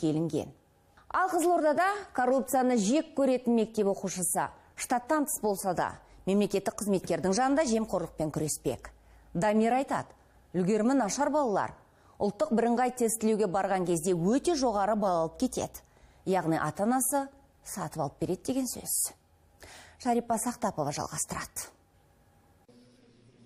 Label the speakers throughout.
Speaker 1: келінген. Ал Қызылордада коррупцияны жек көретін мектеп оқушысы штаттан тыс болса да, мемлекеттік қызметкердің жанында жемқорлықпен күреспек. Дамир айтады, үлгерімі нашар балалар ұлттық бірыңғай тестілеуге барған кезде өте жоғары балл алып кетеді. Яғни ата-анасы сатып алып береді деген сөз. Шарипа Сақтапова жалғастырады.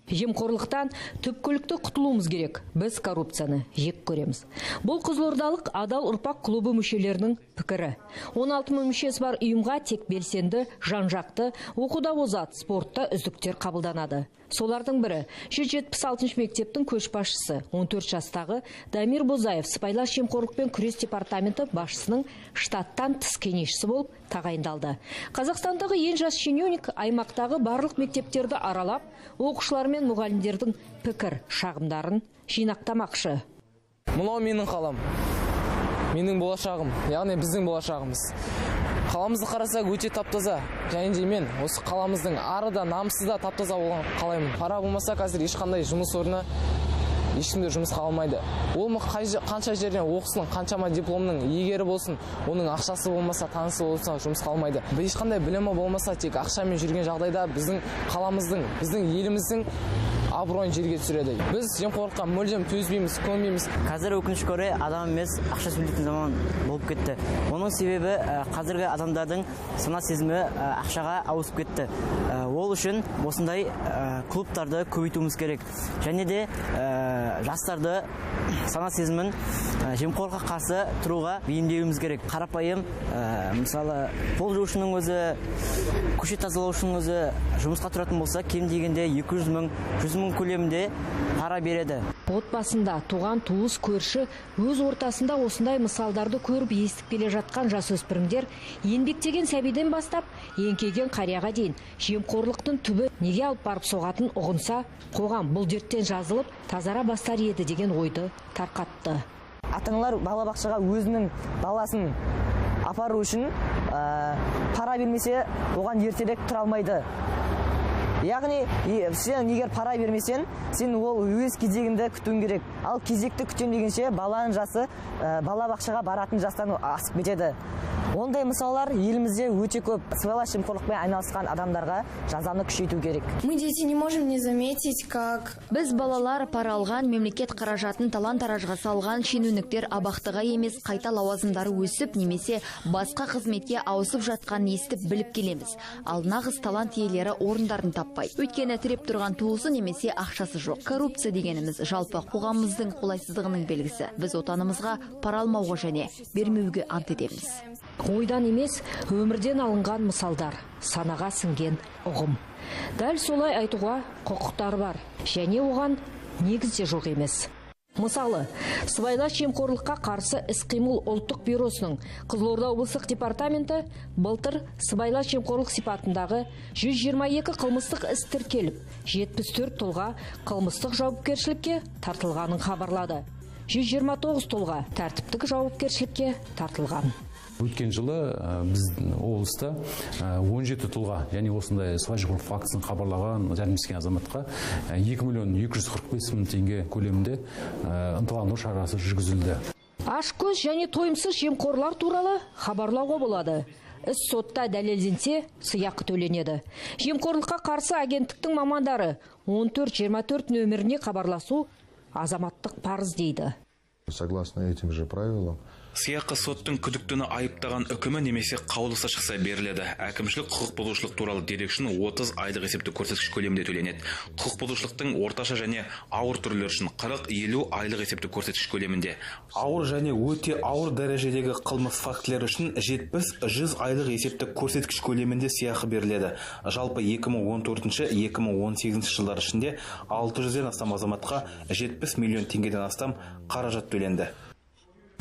Speaker 2: Жемқорлықтан түпкілікті құтылуымыз керек. Біз коррупцияны жек көреміз. Бұл Қызылордалық Адал ұрпақ клубы мүшелерінің пікірі. 16 мың мүшесі бар ұйымға тек белсенді, жан-жақты, оқуда озат, спортта үздіктер қабылданады. Солардың бірі 176 мектептің көшбасшысы 14 жастағы Дамир Бозаев сыбайлас жемқорлықпен күрес департаменті басшысының штаттан тыс кеңесшісі болып тағайындалды. Қазақстандағы ең жас шенеунік аймақтағы барлық мектептерді аралап, оқушылар мен мұғалімдердің пікір шағымдарын жинақтамақшы.
Speaker 3: Мынау менің қалам, менің болашағым, яғни біздің болашағымыз. Қаламызды қарасақ өте тап-таза, және де мен осы қаламыздың ары да намысы да тап-таза болған қалаймын. Пара болмаса қазір ешқандай жұмыс орны ешкімді жұмысқа алмайды. Ол қанша жерден оқысын, қаншама дипломның иегері болсын, оның ақшасы болмаса, танысы болса жұмысқа алмайды. Ешқандай білімі болмаса, тек ақшамен жүрген жағдайда біздің қаламыздың, біздің еліміздің абыройын жерге түсіреді. Біз жемқорлыққа мүлдем төзбейміз, көнбейміз.
Speaker 4: Қазір өкінішке орай адам емес, ақша сөйлейтін заман болып кетті. Оның себебі қазіргі адамдардың сана сезімі ақшаға ауысып кетті. Ол үшін осындай клубтарды көбейтуіміз керек. Және де жастарды сана сезімін жемқорлыққа қарсы тұруға бейімдеуіміз керек. Қарапайым, мысалы, пол жуушының өзі, көше тазалаушының өзі жұмысқа тұратын болса, кем дегенде 200 мың, 100 мың көлемінде пара береді.
Speaker 2: Отбасында туған туыс көрші өз ортасында осындай мысалдарды көріп естіп келе жатқан жасөспірімдер еңбектеген сәбиден бастап еңкейген қарияға дейін жемқорлықтың түбі неге алып барып соғатын ұғынса, қоғам бұл дерттен жазылып тазара бастар еді деген ойды тарқатты.
Speaker 5: Ата-аналар балабақшаға өзінің баласын апару үшін пара бермесе, оған ертерек тұра алмайды. Яғни, сен егер пара бермесең, сен ол өз кезегіңді күтуің керек. Ал кезекті күтем дегенше, баланың жасы балабақшаға баратын жастан асып кетеді. Ондай мысалдар елімізде өте көп. Сыбайлас жемқорлықпен айналысқан адамдарға жазаны күшейту керек.
Speaker 6: Мы, дети, не можем не заметить, как
Speaker 7: біз балалар пара алған, мемлекет қаражатын талан-таражға салған шенеуніктер абақтыға емес, қайта лауазымдары өсіп немесе басқа қызметке ауысып жатқанын естіп біліп келеміз. Ал нағыз талант иелері орындарын таппайды. Өйткені тіреп тұрған туысы немесе ақшасы жоқ. Коррупция дегеніміз жалпы қоғамымыздың қолайсыздығының белгісі. Біз отанымызға пара алмауға және бермеуге ант етеміз.
Speaker 2: Ойдан емес, өмірден алынған мысалдар, санаға сіңген ұғым. Дәл солай айтуға құқықтары бар, және оған негіз де жоқ емес. Мысалы, сыбайлас жемқорлыққа қарсы іс-қимыл ұлттық бюросының Қызылорда облыстық департаменті былтыр сыбайлас жемқорлық сипатындағы 122 қылмыстық іс тіркеліп, 74 тұлға қылмыстық жауапкершілікке тартылғанын хабарлады. 129 тұлға тәртіптік жауапкершілікке тартылған.
Speaker 8: Өткен жылы біз облыста 17 тұлға, яғни осындай сыбайлас жемқорлық фактісін хабарлаған, жәрдемдескен азаматқа 2 миллион 245 мың теңге көлемінде ынталандыру шарасы жүргізілді.
Speaker 2: Ашкөз және тойымсыз жемқорлар туралы хабарлауға болады. Іс сотта дәлелденсе, сыйақы төленеді. Жемқорлыққа қарсы агенттіктің мамандары 14-24 нөміріне хабарласу азаматтық парыз дейді.
Speaker 9: Согласно этим же правилам,
Speaker 10: сыйақы соттың күдіктіні айыптаған үкімі немесе қаулысы шықса беріледі. Әкімшілік құқық бұзушылық туралы дерек үшін 30 айлық есептік көрсеткіш көлемінде төленеді. Құқық бұзушылықтың орташа және ауыр түрлері үшін 40-50 айлық есептік көрсеткіш көлемінде.
Speaker 11: Ауыр және өте ауыр дәрежедегі қылмыс фактілері үшін 70-100 айлық есептік көрсеткіш көлемінде сыйақы беріледі. Жалпы 2014-2018 жылдар ішінде 600-ден астам азаматқа 70 миллион теңгеден астам қаражат төленді.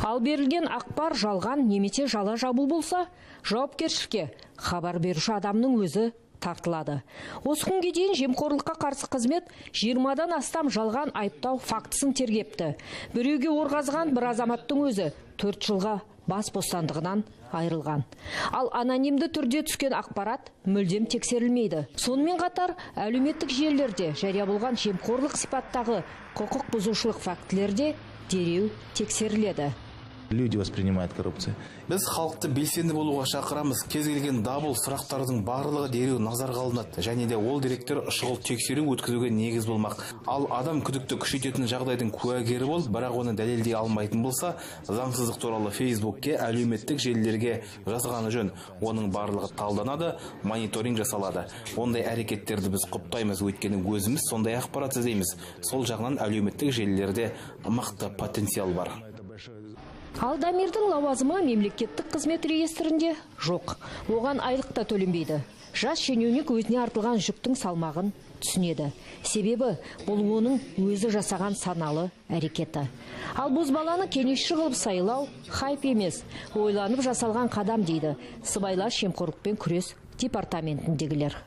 Speaker 2: Ал берілген ақпар жалған немесе жала жабу болса, жауапкершілікке хабар беруші адамның өзі тартылады. Осы күнге дейін жемқорлыққа қарсы қызмет 20-дан астам жалған айыптау фактісін тергепті. Біреуге ор қазған бір азаматтың өзі 4 жылға бас бостандығынан айырылған. Ал анонимді түрде түскен ақпарат мүлдем тексерілмейді. Сонымен қатар әлеуметтік желілерде жария болған жемқорлық сипаттағы құқық бұзушылық фактілері де дереу тексеріледі.
Speaker 12: Люди воспринимают коррупцию.
Speaker 11: Біз халықты белсенді болуға шақырамыз. Кез келген дабыл, сұрақтардың барлығы дереу назарға алынады және де ол деректер шұғыл тексеру өткізуге негіз болмақ. Ал адам күдікті күшейтетін жағдайдың куәгері болып, бірақ оны дәлелдей алмайтын болса, заңсыздық туралы Фейсбукке, әлеуметтік желілерге жазғаны жөн. Оның барлығы талданады, мониторинг жасалады. Ондай әрекеттерді біз құптаймыз, өйткені өзіміз сондай ақпарат іздейміз. Сол жағынан әлеуметтік желілерде мықты потенциал бар.
Speaker 2: Ал Дамирдің лауазымы мемлекеттік қызмет реестрінде жоқ. Оған айлық та төленбейді. Жас шенеунік өзіне артылған жүктің салмағын түсінеді. Себебі бұл оның өзі жасаған саналы әрекеті. Ал бозбаланы кеңесші қылып сайлау хайп емес, ойланып жасалған қадам дейді сыбайлас жемқорлықпен күрес департаментіндегілер.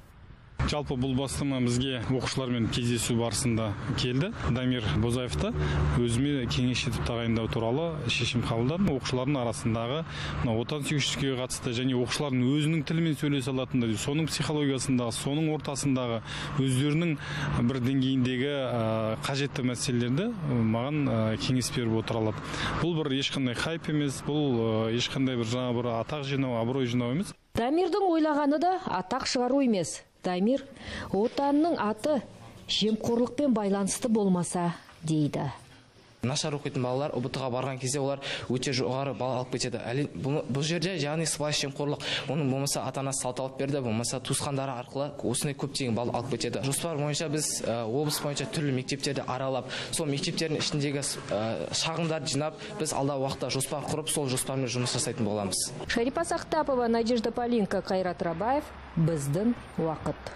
Speaker 13: Жалпы бұл бастама бізге оқушылармен кездесу барысында келді. Дамир Бозаевты өзіме кеңесші етіп тағайындау туралы шешім қабылдадым. Оқушылардың арасындағы отансүйгіштікке қатысты және оқушылардың өзінің тілімен сөйлесе алатындай, соның психологиясындағы, соның ортасындағы өздерінің бір деңгейіндегі қажетті мәселелерді маған кеңес беріп отыра алады. Бұл бір ешқандай хайп емес, бұл ешқандай бір жаңа бір атақ жинау, абырой жинау емес.
Speaker 2: Дамирдің ойлағаны да атақ шығару емес. Дамир, отанның аты жемқорлықпен байланысты болмаса дейді.
Speaker 3: Нашар оқитын балалар ҰБТ-ға барған кезде олар өте жоғары балл алып кетеді. Бұл жерде яғни сыбайлас жемқорлық, оның болмаса ата-анасы салт алып берді, болмаса туысқандары арқылы осындай көптеген балл алып кетеді. Жоспар бойынша біз облыс бойынша түрлі мектептерді аралап, сол мектептердің ішіндегі шағымдарды жинап, біз алдағы уақытта жоспар құрып, сол жоспармен жұмыс жасайтын боламыз.
Speaker 2: Шарипа Сақтапова, Надежда Полинка, Қайрат Рабаев, Біздің уақыт.